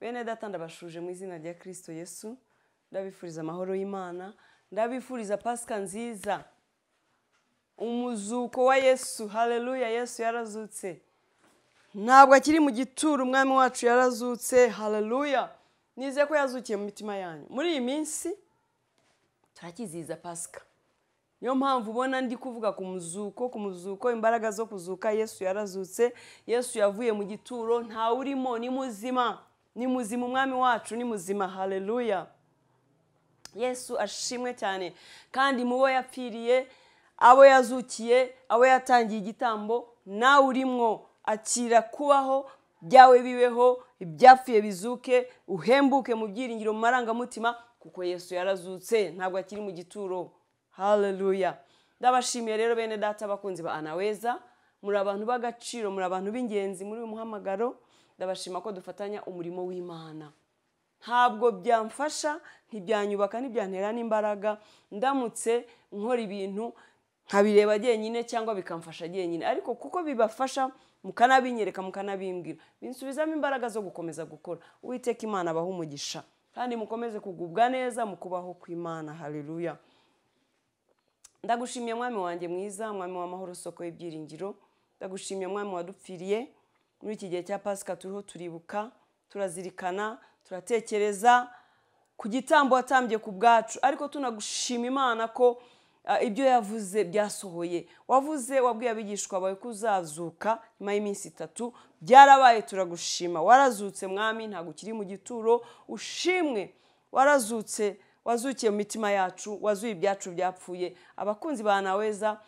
Bene data, ndabashuje mu izina rya Kristo Yesu, ndabifuriza amahoro y'Imana, ndabifuriza Pasika nziza, umuzuko wa Yesu. Haleluya, Yesu yarazutse, ntabwo akiri mu gituro, umwami wacu yarazutse. Haleluya, nizeye ko yazukiye mu mitima yanyu. Muri iyi minsi turakizihiza Pasika, niyo mpamvu ubona ndi kuvuga ku muzuko, ku muzuko, imbaraga zo kuzuka. Yesu yarazutse, Yesu yavuye mu gituro, ntawe urimo, ni muzima, ni muzima, umwami wacu ni muzima. Haleluya, Yesu ashimwe cyane. Kandi mu bo yapfiriye, abo yazukiye, abo yatangiye igitambo, nawe urimwo. Akira kubaho byawe bibeho, ibyapfuye bizuke, uhembuke mu byiringiro, mu marangamutima, kuko Yesu yarazutse, ntabwo akiri mu gituro. Haleluya. Ndabashimiye rero bene data, abakunzi ba Anaweza, muri abantu b'agaciro, muri abantu b'ingenzi muri uyu muhamagaro. Ndabashima ko dufatanya umurimo w'Imana. Ntabwo byamfasha, ntibyanyubaka, ntibyantera n'imbaraga ndamutse nkora ibintu nkabireba jyenyine cyangwa bikamfasha jyenyine, ariko kuko bibafasha mukanabinyereka, mukanabimbwira, binsubizamo imbaraga zo gukomeza gukora. Uwiteka Imana abahe umugisha, kandi mukomeze kugubwa neza mu kubaho kw'Imana. Haleluya. Ndagushimiye mwami wanjye mwiza, mwami w'amahoro, soko y'ibyiringiro. Ndagushimiye mwami wadupfiriye. Muri iki gihe cya Pasika turiho turibuka, turazirikana, turatekereza ku gitambo watambye ku bwacu, ariko tunagushima Imana ko ibyo yavuze byasohoye. Wavuze, wabwiye abigishwa bawe ko uzazuka nyuma y'iminsi 3, byarabaye, turagushima. Warazutse mwami, ntabwo ukiri mu gituro, ushimwe. Warazutse, wazukiye mu mitima yacu, wazuye ibyacu byapfuye. Abakunzi ba Naweza,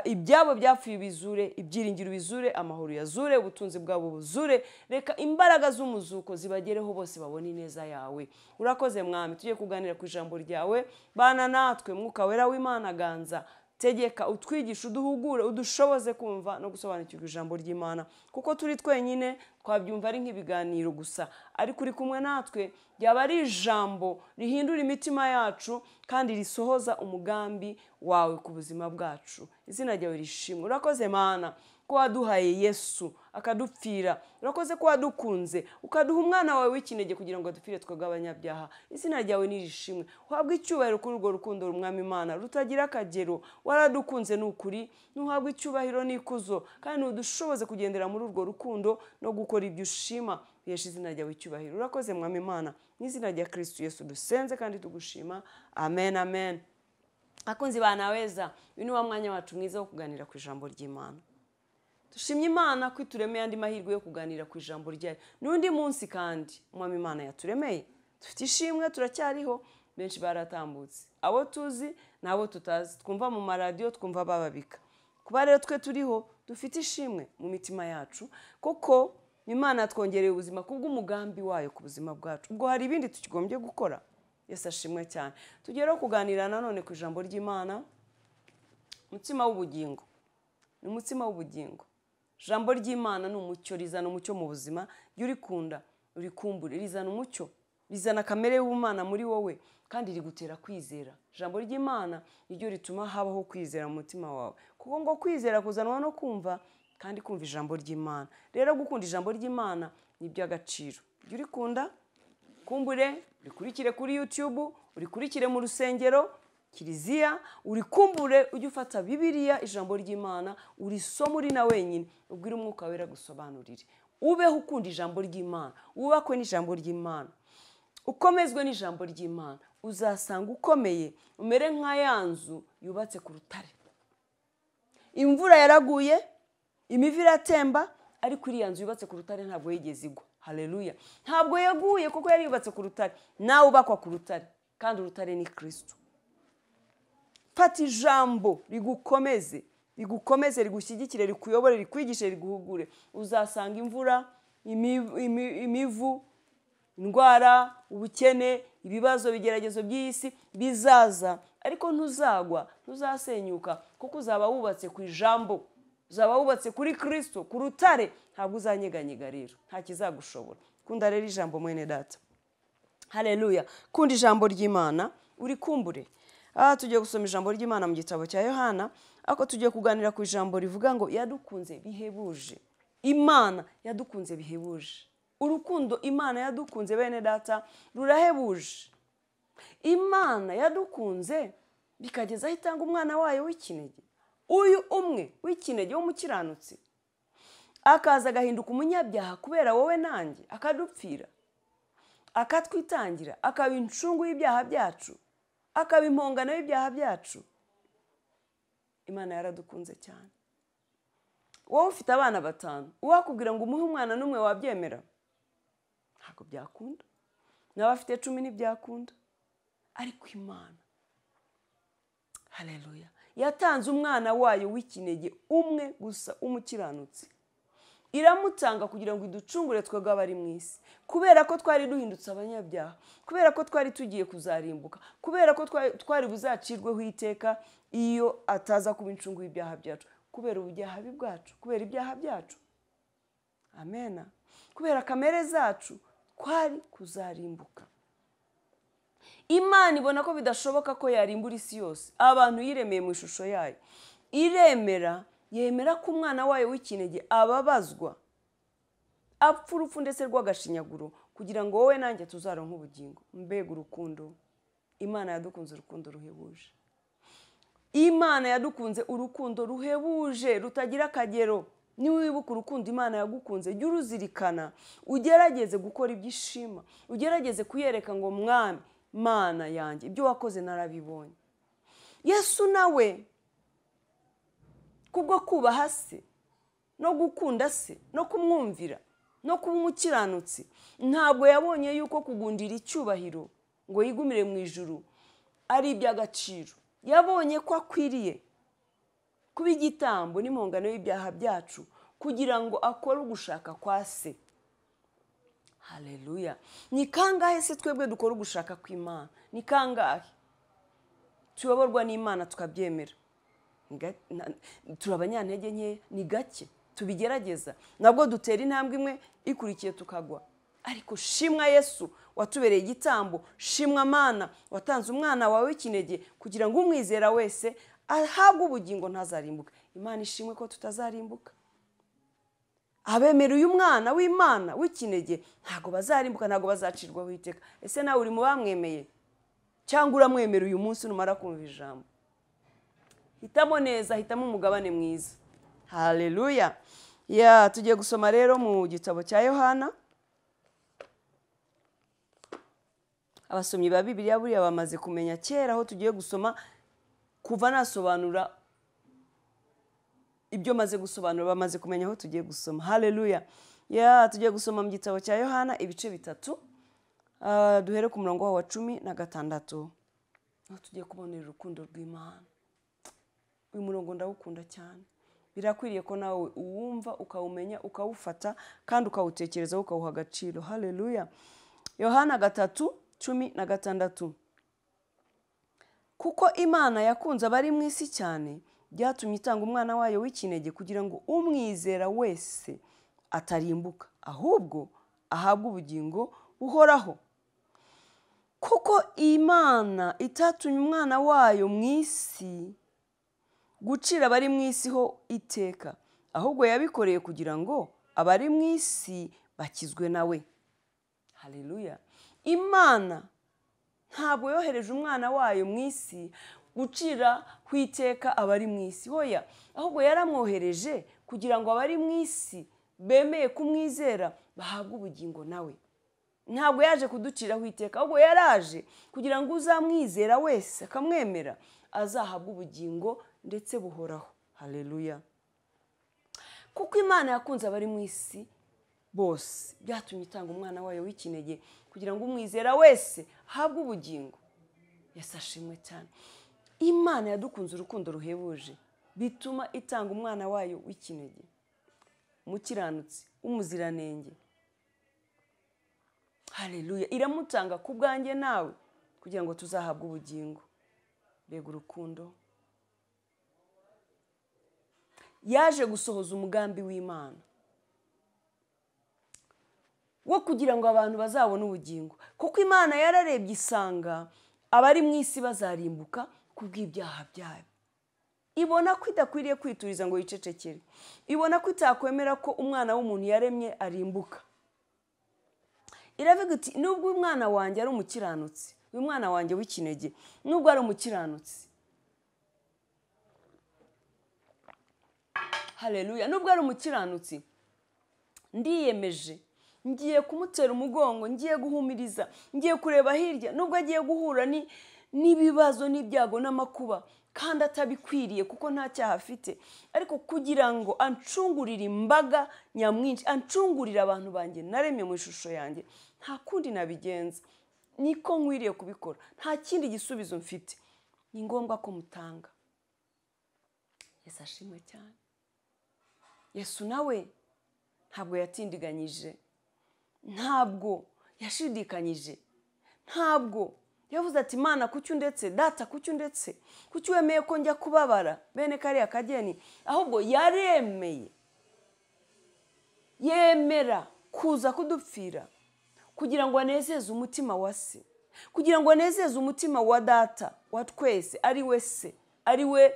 ibyabo byapfuye bizure, ibyiringiro bizure, amahoro yazure, ubutunzi bwabo buzure. Reka imbaraga z'umuzuko zibagereho bose, babone ineza yawe. Urakoze mwami, tugiye kuganira ku ijambo ryawe. Bana natwe, Mwuka Wera w'Imana ganza, tegeka, utwigishe, uduhugure, udushoboze kumva no gusobanukirwa ijambo ry'Imana, kuko turi twenyine twabyumva ari nk'ibiganiro gusa, ariko uri kumwe natwe ryaba ari ijambo rihindura imitima yacu kandi risohoza umugambi wawe ku buzima bwacu. Izina ryawe rishimwe. Urakoze Mana ko waduhaye Yesu akadupfira, urakoze ko wadukunze ukaduha umwana wawe w'ikinege kugira ngo adupfire twebwe abanyabyaha. Izina ryawe nirishimwe, uhabwe icyubahiro kuri urwo rukundo umwami Imana rutagira akagero. Waradukunze ni ukuri, ntuhabwe icyubahiro n'ikuzo, kandi udushoboze kugendera muri urwo rukundo no gukora ibyo ushima, bihesha izina ryawe icyubahiro. Urakoze mwami Imana, mu izina rya Kristo Yesu dusenze kandi tugushima, amen, amen. Akunzi ba Naweza, uyu ni wa mwanya wacu mwiza wo kuganira ku ijambo ry'Imana. Dushimye Imana ko ituremeye andi mahirwe yo kuganira ku ijambo ryayo n'undi munsi, kandi umwami Imana yaturemeye, dufite ishimwe, turacyariho. Benshi baratambutse, abo tuzi n'abo tutazi, twumva mu maradiyo, twumva bababika. Kuba rero twe turiho, dufite ishimwe mu mitima yacu, kuko Imana yatwongereye ubuzima kubw'umugambi wayo ku buzima bwacu. Ubwo hari ibindi tukigombye gukora. Yesu ashimwe cyane. Tugiye rero kuganira nanone ku ijambo ry'Imana, umutsima w'ubugingo. Ni umutsima w'ubugingo. Ijambo ry'Imana ni umucyo, rizana umucyo mu buzima. Jya urikunda, urikumbure, rizana umucyo, rizana kamere y'Ubumana muri wowe, kandi rigutera kwizera. Ijambo ry'Imana niryo rituma habaho kwizera mu mutima wawe, kuko ngo kwizera kuzanwa no kumva, kandi kumva ijambo ry'Imana. Rero gukunda ijambo ry'Imana ni iby'agaciro. Jya urikunda, kumbure, urikurikire kuri YouTube, urikurikire mu rusengero, kiliziya, urikumbure, ujye ufata Bibiliya, ijambo ry'Imana, urisome uri na wenyine, ubwire Umwuka Wera agusobanurire. Ubeho ukunda ijambo ry'Imana, wubakwe n'ijambo ry'Imana, ukomezwe n'ijambo ry'Imana, uzasanga ukomeye, umere nka ya nzu yubatse ku rutare. Imvura yaraguye, imivu iratemba, ariko iriya nzu yubatse ku rutare ntabwo yigeze igwa. Haleluya. Ntabwo yaguye kuko yari yubatse ku rutare. Nawe ubakwa ku rutare, kandi urutare ni Kristo. Fata ijambo rigukomeze, rigukomeze, rigushyigikire, rikuyobore, rikwigishe, riguhugure. Uzasanga imvura, imivu, indwara, ubukene, ibibazo, ibigeragezo by'isi bizaza, ariko ntuzagwa, ntuzasenyuka, kuko uzaba wubatse ku ijambo, uzaba wubatse kuri Kristo, ku rutare, ntabwo uzanyeganyega rero, nta kizagushobora. Kunda rero ijambo mwene data. Haleluya. Kunda ijambo ry'Imana, urikumbure. Tugiye gusoma ijambo ry'Imana mu gitabo cya Yohana, ariko tugiye kuganira ku ijambo rivuga ngo yadukunze bihebuje. Imana yadukunze bihebuje. Urukundo Imana yadukunze bene data rurahebuje. Imana yadukunze bikageza aho itanga umwana wayo w'ikinege, uyu umwe w'ikinege w'umukiranutsi, akaza agahinduka umunyabyaha kubera wowe nanjye, akadupfira, akatwitangira, akaba incungu y'ibyaha byacu, akaba impongano y'ibyaha byacu. Imana yaradukunze cyane. Wowe ufite abana 5, uwakubwira ngo umuhe umwana n'umwe wabyemera? Ntabwo byakunda. N'abafite 10 ntibyakunda. Ariko Imana, haleluya, yatanze umwana wayo w'ikinege umwe gusa umukiranutsi, iramutanga kugira ngo iducungure twebwe abari mu isi, kubera ko twari duhindutse abanyabyaha, kubera ko twari tugiye kuzarimbuka, kubera ko twari buzacirweho iteka iyo ataza kuba incungu y'ibyaha byacu, kubera ubujyaha bwacu, kubera ibyaha byacu, amena, kubera kamere zacu twari kuzarimbuka. Imana ibona ko bidashoboka ko yarimbura isi yose, abantu yiremeye mu ishusho yayo, iremera, yemera ko umwana wayo w'ikinege ababazwa, apfa urupfu ndetse rw'agashinyaguro, kugira ngo wowe nanjye tuzaronke ubugingo. Mbega urukundo! Imana yadukunze urukundo ruhebuje. Imana yadukunze urukundo ruhebuje rutagira akagero. Niwibuka urukundo Imana yagukunze, jya uruzirikana, ugerageze gukora ibyishima, ugerageze kuyereka ngo Mwami Mana yanjye, ibyo wakoze narabibonye. Yesu nawe kubwo kubaha se no gukunda se no kumwumvira no kuba umukiranutsi, ntabwo yabonye yuko kugundira icyubahiro ngo yigumire mu ijuru ari iby'agaciro. Yabonye ko akwiriye kuba igitambo n'impongano y'ibyaha byacu kugira ngo akore ugushaka kwa se. Haleluya. Ni kangahe se twebwe dukora ugushaka kw'Imana? Ni kangahe tuyoborwa n'Imana tukabyemera? Turi abanyantege nkeya, ni gake tubigerageza, nabwo dutera intambwe imwe ikurikiye tukagwa. Ariko shimwa Yesu watubereye igitambo, shimwa Mana watanze umwana wawe w'ikinege kugira ngo umwizera wese ahabwe ubugingo ntazarimbuka. Imana ishimwe ko tutazarimbuka. Abemera uyu mwana w'Imana w'ikinege ntago bazarimbuka, ntago bazacirwaho iteka. Ese nawe uri mu bamwemeye cyangwa uramwemera uyu munsi numara kumva ijambo? Hitamo neza, hitamo umugabane mwiza. Haleluya. Ya, tugiye gusoma rero mu gitabo cya Yohana. Abasomyi ba Bibiliya buriya bamaze kumenya kera aho tugiye gusoma, kuva nasobanura ibyo maze gusobanura bamaze kumenya aho tugiye gusoma. Haleluya. Ya, tugiye gusoma mu gitabo cya Yohana ibice 3, duhere ku murongo wa 16. Aho tugiye kubonera urukundo rw'Imana. Uyu murongo ndawukunda cyane. Birakwiriye ko nawe uwumva, ukawumenya, ukawufata kandi ukawutekerezaho, ukawuha agaciro. Haleluya. Yohana 3:16. Kuko Imana yakunze abari mu isi cyane, byatumye itanga umwana wayo w'ikinege kugira ngo umwizera wese atarimbuka, ahubwo ahabwe ubugingo buhoraho. Kuko Imana itatumye umwana wayo mu isi gucira abari mu isi ho iteka, ahubwo yabikoreye kugira ngo abari mu isi bakizwe nawe. Haleluya. Imana ntabwo yohereje umwana wayo mu isi gucira ku iteka abari mu isi, hoya, ahubwo yaramwohereje kugira ngo abari mu isi bemeye kumwizera bahabwe ubugingo nawe. Ntabwo yaje kuduciraho iteka, ahubwo yaraje kugira ngo uzamwizera wese akamwemera azahabwe ubugingo ndetse buhoraho. Haleluya. Kuko Imana yakunze abari mu isi bose, byatumye itanga umwana wayo w'ikinege kugira ngo umwizera wese ahabwe ubugingo. Yesu ashimwe cyane. Imana yadukunze urukundo ruhebuje, bituma itanga umwana wayo w'ikinege, umukiranutsi, umuziranenge. Haleluya. Iramutanga ku bwanjye nawe kugira ngo tuzahabwe ubugingo. Mbega urukundo! Yaje gusohoza umugambi w'Imana wo kugira ngo abantu bazabone ubugingo, kuko Imana yararebye isanga abari mu isi bazarimbuka kubw'ibyaha byabo. Ibona ko idakwiriye kwituriza ngo yicecekere, ibona ko itakwemera ko umwana w'umuntu yaremye arimbuka. Iravuga iti nubwo umwana wanjye ari umukiranutsi, uyu mwana wanjye w'ikinege nubwo ari umukiranutsi, haleluya, nubwo ari umukiranutsi, ndiyemeje ngiye kumutera umugongo, ngiye guhumiriza, ngiye kureba hirya, nubwo agiye guhura n'ibibazo n'ibyago n'amakuba kandi atabikwiriye kuko nta cyaha afite, ariko kugira ngo ancungurire imbaga nyamwinshi, ancungurire abantu banjye naremye mu ishusho yanjye, nta kundi nabigenza, niko nkwiriye kubikora, nta kindi gisubizo mfite, ni ngombwa ko mutanga. Yesu ashimwe cyane. Yesu nawe ntabwo yatindiganyije, ntabwo yashidikanyije, ntabwo yavuze ati Imana kuki ndetse, data kuki ndetse, kuki wemeye ko njya kubabara bene kariya kageni, ahubwo yaremeye, yemera kuza kudupfira kugira ngo anezeze umutima wa se, kugira ngo anezeze umutima wa data wa twese, ari we se, ari we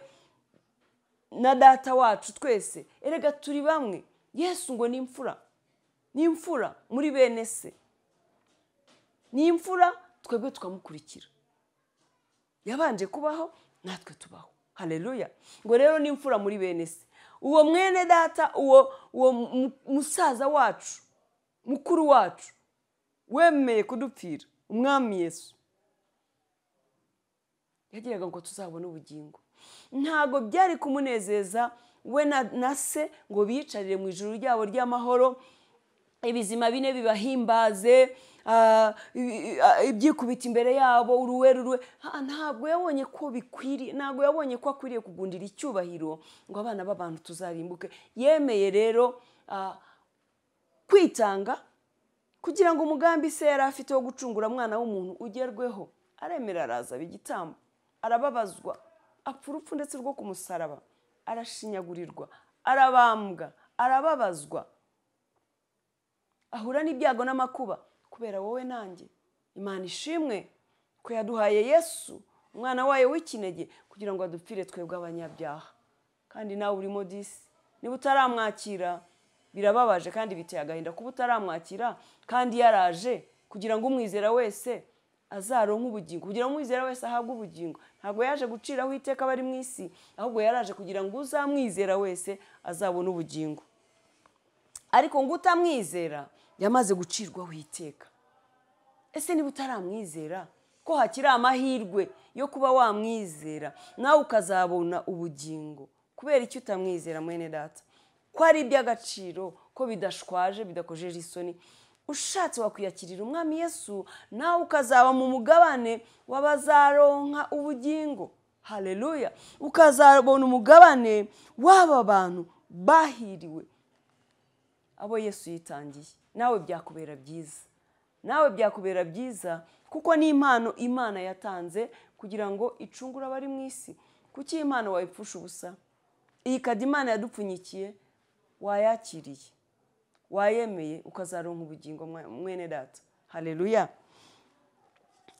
na data wacu twese. Erega turi bamwe. Yesu ngo ni imfura, ni imfura muri bene se, ni imfura, twebwe tukamukurikira. Yabanje kubaho natwe tubaho. Haleluya. Ngo rero ni imfura muri bene se. Uwo mwene data, uwo musaza wacu, mukuru wacu wemeye kudupfira, umwami Yesu, yagiraga ngo tuzabone ubugingo. Ntago byari kumunezeza we na se ngo biyicarire mu ijuru ryabo ry'amahoro, ibizima bine bibahimbaze, ibyikubita imbere yabo, uruwe ruwe. Ntabwo yabonye ko bikwiriye, ntabwo yabonye ko akwiriye kugundira icyubahiro ngo abana b'abantu tuzarimbuke. Yemeye rero kwitanga kugira ngo umugambi se yari afite wo gucungura mwana w'umuntu ugerweho. Aremera, araza igitambo, arababazwa, apfa urupfu ndetse rwo ku musaraba, arashinyagurirwa, arabambwa, arababazwa, ahura n'ibyago n'amakuba kubera wowe nanjye. Imana ishimwe ko yaduhaye Yesu umwana wayo w'ikinege kugira ngo adupfire twebwe abanyabyaha. Kandi nawe urimo disi, niba utaramwakira birababaje kandi biteye agahinda kuba utaramwakira, kandi yaraje kugira ngo umwizera wese azaronke ubugingo, kugira ngo umwizera wese ahabwe ubugingo. Ntabwo yaje guciraho iteka abari mu isi, ahubwo yaraje kugira ngo uzamwizera wese azabone ubugingo. Ariko ngo utamwizera yamaze gucirwaho iteka. Ese niba utaramwizera ko hakiri amahirwe yo kuba wamwizera nawe ukazabona ubugingo, kubera icyo utamwizera mwene data? Ko ari iby'agaciro, ko bidashwaje, bidakojeje isoni. Ushatse wakwiyakirira umwami Yesu nawe ukazaba mu mugabane w'abazaronka ubugingo. Haleluya. Ukazabona umugabane w'aba bantu bahiriwe, abo Yesu yitangiye. Nawe byakubera byiza, nawe byakubera byiza, kuko ni impano Imana yatanze kugira ngo icungure abari mu isi. Kuki impano wayipfusha ubusa? Iyi kadi Imana yadupfunyikiye wayakiriye, wayemeye, ukazaronka ubugingo mwene data. Haleluya.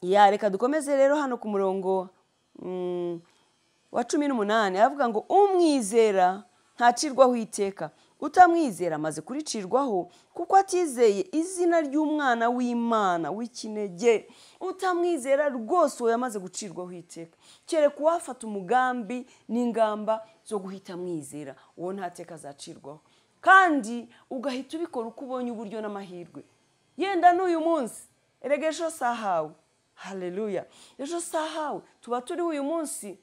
Ya, reka dukomeze rero hano ku murongo wa 18. Avuga ngo umwizera ntacirwaho iteka, utamwizera amaze kuricirwaho kuko atizeye izina ry'umwana w'Imana w'ikinege. Utamwizera rwose uwo yamaze gucirwaho iteka. Kereka uwafata umugambi n'ingamba zo guhita mwizera, uwo nta teka azacirwaho. Kandi ugahita ubikora uko ubonye uburyo n'amahirwe. Yenda n'uyu munsi, erega ejo sahawe. Haleluya. Ejo sahawe, tuba turi uyu munsi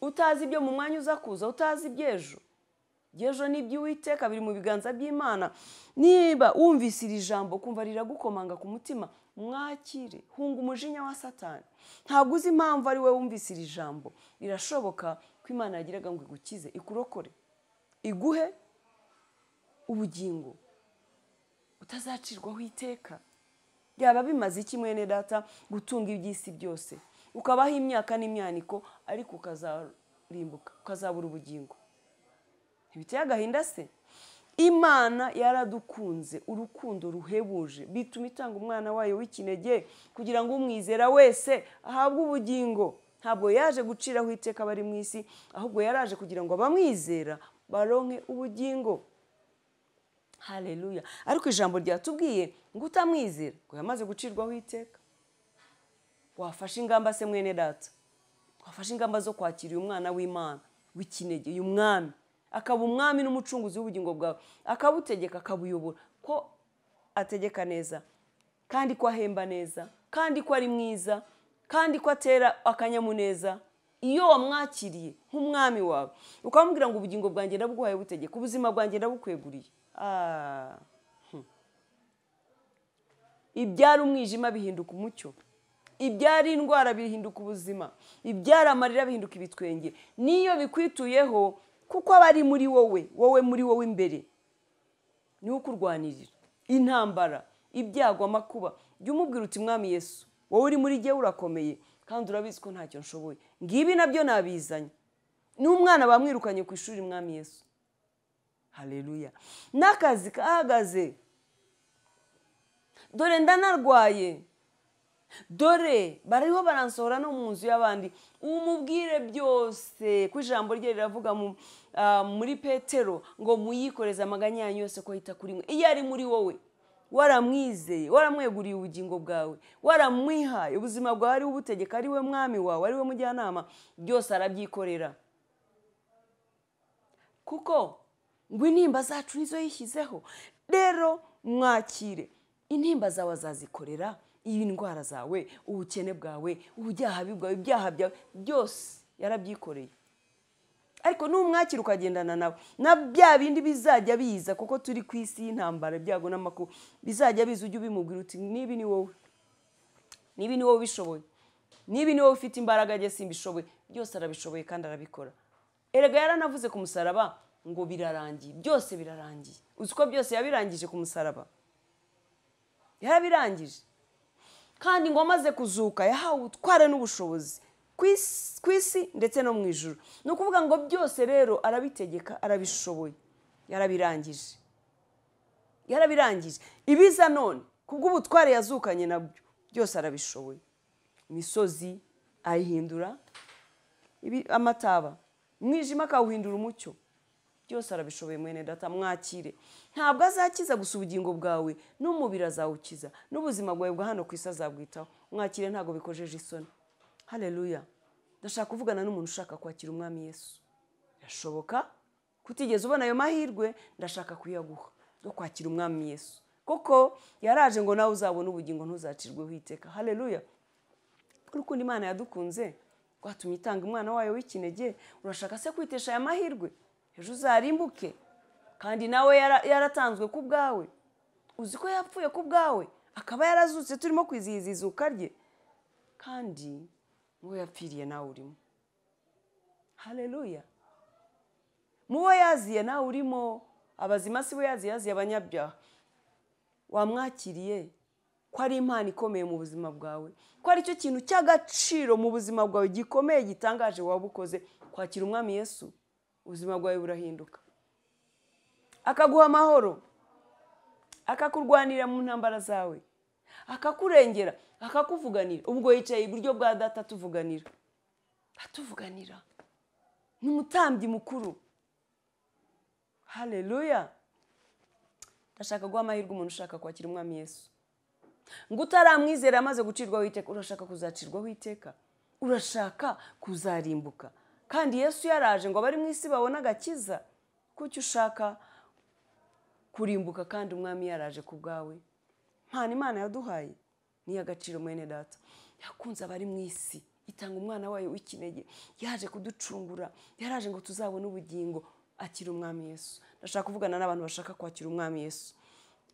utazi ibyo mu mwanya uza kuza, utazi iby'ejo. Ejo ni iby'Uwiteka, biri mu biganza by'Imana. Niba wumvise iri jambo kumva riragukomanga ku mutima, mwakire, hunga umujinya wa Satani. Ntabwo uzi impamvu ari we wumvise iri jambo. Birashoboka ko Imana yagiraga ngo igukize, ikurokore, iguhe ubugingo utazacirwaho iteka. Byaba bimaze iki mwene data gutunga iby'isi byose, ukabaho imyaka n'imyaniko, ariko ukazarimbuka, ukazabura ubugingo? Ntibiteye agahinda se? Imana yaradukunze urukundo ruhebuje, bituma itanga umwana wayo w'ikinege kugira ngo umwizera wese ahabwe ubugingo. Ntabwo yaje guciraho iteka abari mu isi, ahubwo yaraje kugira ngo abamwizera baronke ubugingo. Haleluya. Ariko ijambo ryatubwiye ngo utamwizera ngo yamaze gucirwaho iteka. Wafashe ingamba se mwene data, wafashe ingamba zo kwakira uyu mwana w'Imana w'ikinege, uyu mwami akaba umwami n'umucunguzi w'ubugingo bwawe, akabutegeka akabuyobora, ko ategeka neza kandi ko ahemba neza kandi ko ari mwiza kandi ko atera akanyamuneza. Iyo wamwakiriye nk'umwami wawe ukamubwira ngo ubugingo bwanjye ndabuguhaye butegeka, ubuzima bwanjye ndabukweguriye, ibyari umwijima bihinduka umucyo, ibyari indwara bihinduka ubuzima, ibyari amarira bihinduka ibitwenge. Niyo bikwituyeho kuko aba ari muri wowe, wowe muri wowe imbere niwe ukurwanirira intambara, ibyago, amakuba. Jya umubwira uti mwami Yesu, wowe uri muri jye urakomeye kandi urabizi ko ntacyo nshoboye, ngibi nabyo nabizanye. N'umwana bamwirukanye ku ishuri, mwami Yesu. Haleluya. N'akazi kahagaze, dore ndanarwaye, dore bariho baransohora no mu nzu y'abandi. Umubwire byose, ko ijambo rye riravuga muri Petero ngo muyikoreze amaganya yanyu yose ko yita kuri mwe. Iyo ari muri wowe waramwizeye, waramweguriye ubugingo bwawe, waramwihaye ubuzima bwawe, ari ubutegeka, ari we mwami wawe, ari we mujyanama, byose arabyikorera. Kuko ngo intimba zacu nizo yishyizeho. Rero mwakire, intimba zawe azazikorera, iyi ndwara zawe, ubukene bwawe, ubujyahabi bwawe, ibyaha byawe byose yarabyikoreye. Ariko n'umwakira ukagendana nawe, na bya bindi bizajya biza, kuko turi ku isi y'intambara, ibyago n'amakuba bizajya biza, ujye ubimubwira uti nibi ni wowe, nibi ni wowe ubishoboye, nibi ni wowe ufite imbaraga, njye simbishoboye. Byose arabishoboye kandi arabikora. Erega yaranavuze ku musaraba ngo birarangiye, byose birarangiye. Uzi ko byose yabirangije ku musaraba, yarabirangije. Kandi ngo amaze kuzuka yahawe ubutware n'ubushobozi ku isi ndetse no mu ijuru. Ni ukuvuga ngo byose rero arabitegeka, arabishoboye, yarabirangije, yarabirangije. Ibiza none kubw'ubutware yazukanye nabyo byose arabishoboye. Imisozi ayihindura amataba, umwijima akawuhindura umucyo, byose arabishoboye. Mwene data, mwakire. Ntabwo azakiza gusa ubugingo bwawe, n'umubiri azawukiza, n'ubuzima bwawe bwa hano ku isi azabwitaho. Mwakire, ntabwo bikojeje isoni. Haleluya. Ndashaka kuvugana n'umuntu ushaka kwakira umwami Yesu. Birashoboka kutigeze ubona ayo mahirwe, ndashaka kuyaguha yo kwakira umwami Yesu, kuko yaraje ngo nawe uzabone ubugingo ntuzacirweho iteka. Haleluya. Urukundo Imana yadukunze rwatumye itanga umwana wayo w'ikinege. Urashaka se kwitesha aya mahirwe? Ejo uzarimbuke, kandi nawe yaratanzwe ku bwawe. Uzi ko yapfuye ku bwawe, akaba yarazutse, turimo kwizihiza izuka rye, kandi mubo yapfiriye nawe urimo. Haleluya. Mubo yaziye nawe urimo. Abazima si bo yaziye, yaziye abanyabyaha. Wamwakiriye ko ari impano ikomeye mu buzima bwawe, ko ari cyo kintu cy'agaciro mu buzima bwawe gikomeye gitangaje waba ukoze. Kwakira umwami Yesu, ubuzima bwawe burahinduka. Akaguha amahoro, akakurwanira mu ntambara zawe, akakurengera, akakuvuganira. Ubwo yicaye iburyo bwa data atuvuganira, atuvuganira. Ni umutambyi mukuru. Haleluya. Ndashaka guha amahirwe umuntu ushaka kwakira umwami Yesu. Ngo utaramwizera amaze gucirwaho iteka, urashaka kuzacirwaho iteka, urashaka kuzarimbuka. Kandi Yesu yaraje ngo abari mu isi babone agakiza. Kuki ushaka kurimbuka kandi umwami yaraje ku bwawe? Mpano Imana yaduhaye ni agaciro mwene data. Yakunze abari mu isi, itanga umwana wayo w'ikinege, yaje kuducungura, yaraje ngo tuzabone ubugingo. Akira umwami Yesu. Ndashaka kuvugana n'abantu bashaka kwakira umwami Yesu.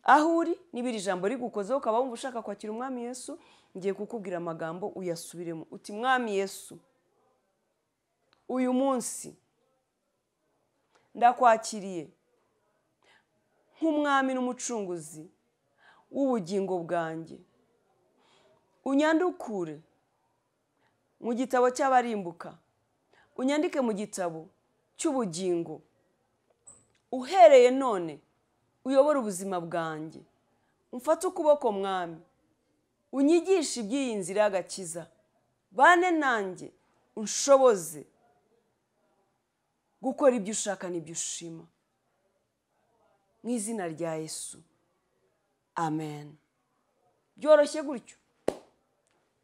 Aho uri, niba iri jambo rigukozeho ukaba wumva ushaka kwakira umwami Yesu, ngiye kukubwira amagambo uyasubiremo. Uti mwami Yesu, uyu munsi ndakwakiriye nk'umwami n'umucunguzi w'ubugingo bwanjye. Unyandukure mu gitabo cy'abarimbuka, unyandike mu gitabo cy'ubugingo. Uhereye none uyobore ubuzima bwanjye, umfate ukuboko mwami, unyigishe iby'iyi nzira y'agakiza, bane nanjye, unshoboze gukora ibyo ushaka n'ibyo ushima. Mu izina rya Yesu, amen. Byoroshye gutyo,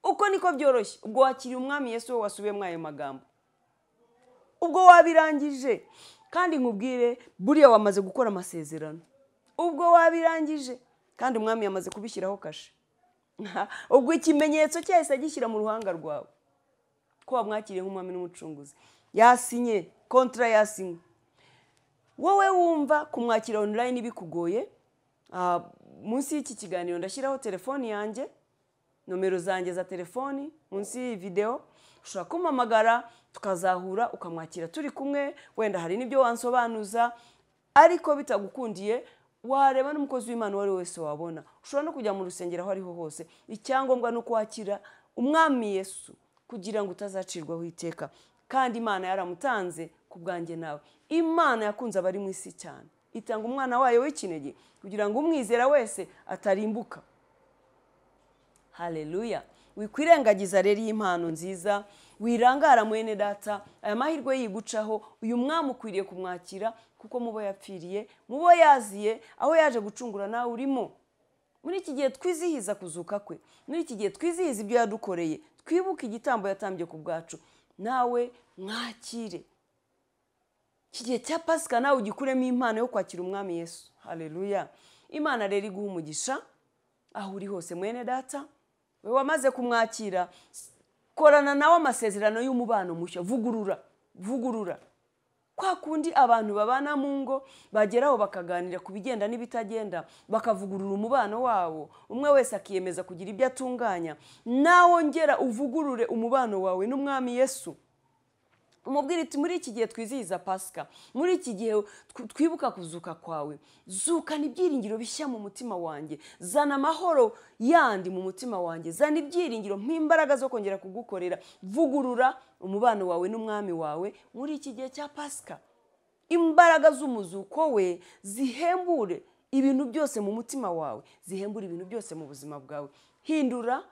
uko niko byoroshye. Ubwo wakiriye umwami Yesu, wowe wasubiyemo ayo magambo, ubwo wabirangije. Kandi nkubwire, buriya wamaze gukora amasezerano, ubwo wabirangije, kandi umwami yamaze kubishyiraho kashe. Ubwo ikimenyetso cyahise agishyira mu ruhanga rwawe ko wamwakiriye nk'umwami n'umucunguzi. Yasinye kontra, yasinye. Wowe wumva kumwakira online bikugoye, munsi y'iki kiganiro ndashyiraho telefoni yanjye, nomero zanjye za telefoni munsi y'iyi video. Ushobora kumpamagara tukazahura, ukamwakira turi kumwe, wenda hari n'ibyo wansobanuza. Ariko bitagukundiye, wareba n'umukozi w'Imana uwo ari we wese wabona. Ushobora no kujya mu rusengero aho ariho hose. Icyangombwa ni uko wakira umwami Yesu kugira ngo utazacirwaho iteka. Kandi Imana yaramutanze ku bwanjye nawe. Imana yakunze abari mu isi cyane, itanga umwana wayo w'ikinege kugira ngo umwizera wese atarimbuka. Haleluya. Wikwirengagiza rero iyi mpano nziza, wirangara mwene data, aya mahirwe yigucaho. Uyu mwami ukwiriye kumwakira, kuko mubo yapfiriye, mubo yaziye, aho yaje gucungura nawe urimo. Muri iki gihe twizihiza kuzuka kwe, muri iki gihe twizihiza ibyo yadukoreye, twibuke igitambo yatambye ku bwacu, nawe mwakire. Iki gihe cya Pasika nawe ugikuremo impano yo kwakira umwami Yesu. Haleluya. Imana rero iguha umugisha aho uri hose mwene data. We wamaze kumwakira, korana nawe amasezerano y'umubano mushya. Vugurura, vugurura. Kwa kundi abantu babana mu ngo bageraho bakaganira ku bigenda n'ibitagenda, bakavugurura umubano wabo, umwe wese akiyemeza kugira ibyo atunganya. Nawe ongera uvugurure umubano wawe n'umwami Yesu. Umubwire uti muri iki gihe twizihiza Pasika, muri iki gihe twibuka kuzuka kwawe, zukana ibyiringiro bishya mu mutima wanjye, zana amahoro yandi mu mutima wanjye, zana ibyiringiro nk'imbaraga zo kongera kugukorera. Vugurura umubano wawe n'umwami wawe muri iki gihe cya Pasika. Imbaraga z'umuzuko we zihembure ibintu byose mu mutima wawe, zihembure ibintu byose mu buzima bwawe. Hindura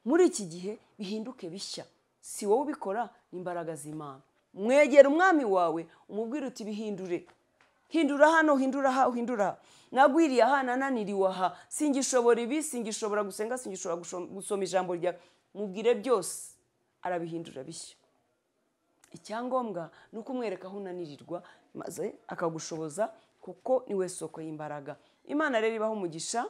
muri iki gihe bihinduke bishya. Si wowe ubikora, ni imbaraga z'Imana. Mwegera umwami wawe umubwire uti bihindure, hindura hano, hindura aha, hindura aha, nagwiriye aha, nananiriwe aha, singishobora ibi, singishobora gusenga, singishobora gusoma ijambo ryawe. Mubwire byose, arabihindura bishya. Icyangombwa ni ukumwereka aho unanirirwa, maze akagushoboza, kuko niwe soko y'imbaraga. Imana rero ibahe umugisha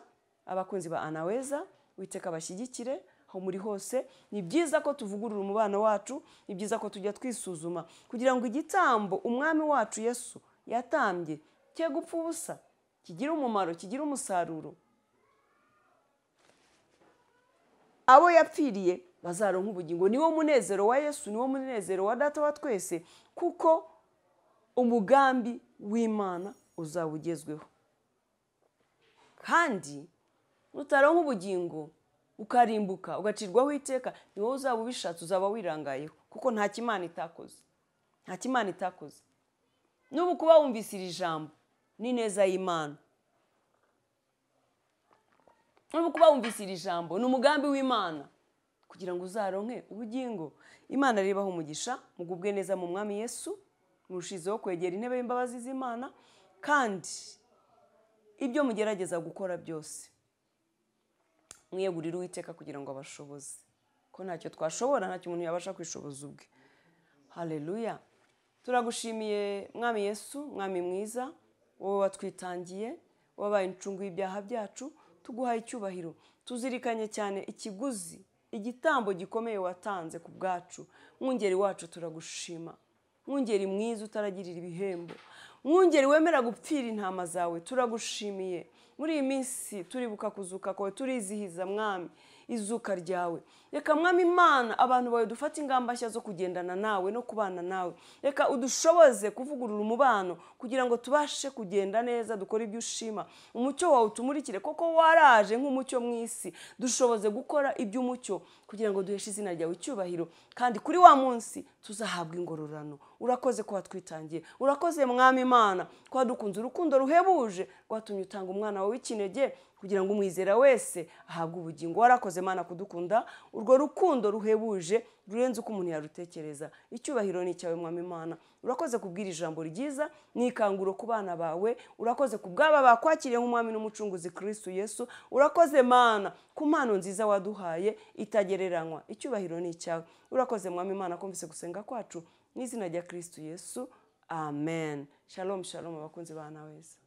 abakunzi ba Anaweza, Uwiteka abashyigikire aho muri hose. Ni byiza ko tuvugurura umubano wacu, ni byiza ko tujya twisuzuma kugira ngo igitambo umwami wacu Yesu yatambye cye gupfa ubusa, kigira umumaro, kigira umusaruro. Abo yapfiriye bazaronka ubugingo. Niwo munezero wa Yesu, niwo munezero wa data wa twese, kuko umugambi w'Imana uzawugezweho. Kandi nutaronka ubugingo ukarimbuka ugacirwaho iteka, ni wowe uzaba ubishatse, uzaba wirangayeho, kuko nta kimana itakoze, nta kimana itakoze. N'ubu kuba wumvise iri jambo ni neza y'Imana, n'ubu kuba wumvise iri jambo ni umugambi w'Imana kugira ngo uzaronke ubugingo. Imana rero ibahe umugisha, mugubwe neza mu mwami Yesu, murushizeho kwegera intebe y'imbabazi z'Imana, kandi ibyo mugerageza gukora byose mwiyegurire Uwiteka kugira ngo abashoboze, ko ntacyo twashobora, ntacyo umuntu yabasha kwishoboza ubwe. Haleluya. Turagushimiye mwami Yesu, mwami mwiza, wowe watwitangiye, wabaye incungu y'ibyaha byacu, tuguhaye icyubahiro. Tuzirikanye cyane ikiguzi, igitambo gikomeye watanze ku bwacu. Mwungeri wacu turagushima, mwungeri mwiza utaragirira ibihembo, mwungeri wemera gupfira intama zawe, turagushimiye. Muri iyi minsi turibuka kuzuka kwawe, turizihiza mwami izuka ryawe. Reka mwami Imana abantu bawe dufate ingamba nshya zo kugendana nawe no kubana nawe. Reka udushoboze kuvugurura umubano kugira ngo tubashe kugenda neza, dukore ibyo ushima. Umucyo wawe utumurikire, koko waraje nk'umucyo mu isi. Dushoboze gukora iby'umucyo kugira ngo duheshe izina ryawe icyubahiro, kandi kuri wa munsi tuzahabwa ingororano. Urakoze ko watwitangiye, urakoze mwami Imana ko wadukunze urukundo ruhebuje, rwatumye utanga umwana wawe w'ikinege kugira ngo umwizera wese ahabwe ubugingo. Warakoze Mana kudukunda urwo rukundo ruhebuje, rurenze uko umuntu yarutekereza. Icyubahiro ni icyawe mwami Imana. Urakoze kubwira ijambo ryiza n'ikanguro ku bana bawe. Urakoze ku bw'aba bakwakiriye nk'umwami n'umucunguzi Kristo Yesu. Urakoze Mana ku mpano nziza waduhaye itagereranywa. Icyubahiro ni icyawe. Urakoze Mwami Imana kumvise gusenga kwacu mu izina rya Kristo Yesu, amen. Shalom shalom abakunzi ba Weza.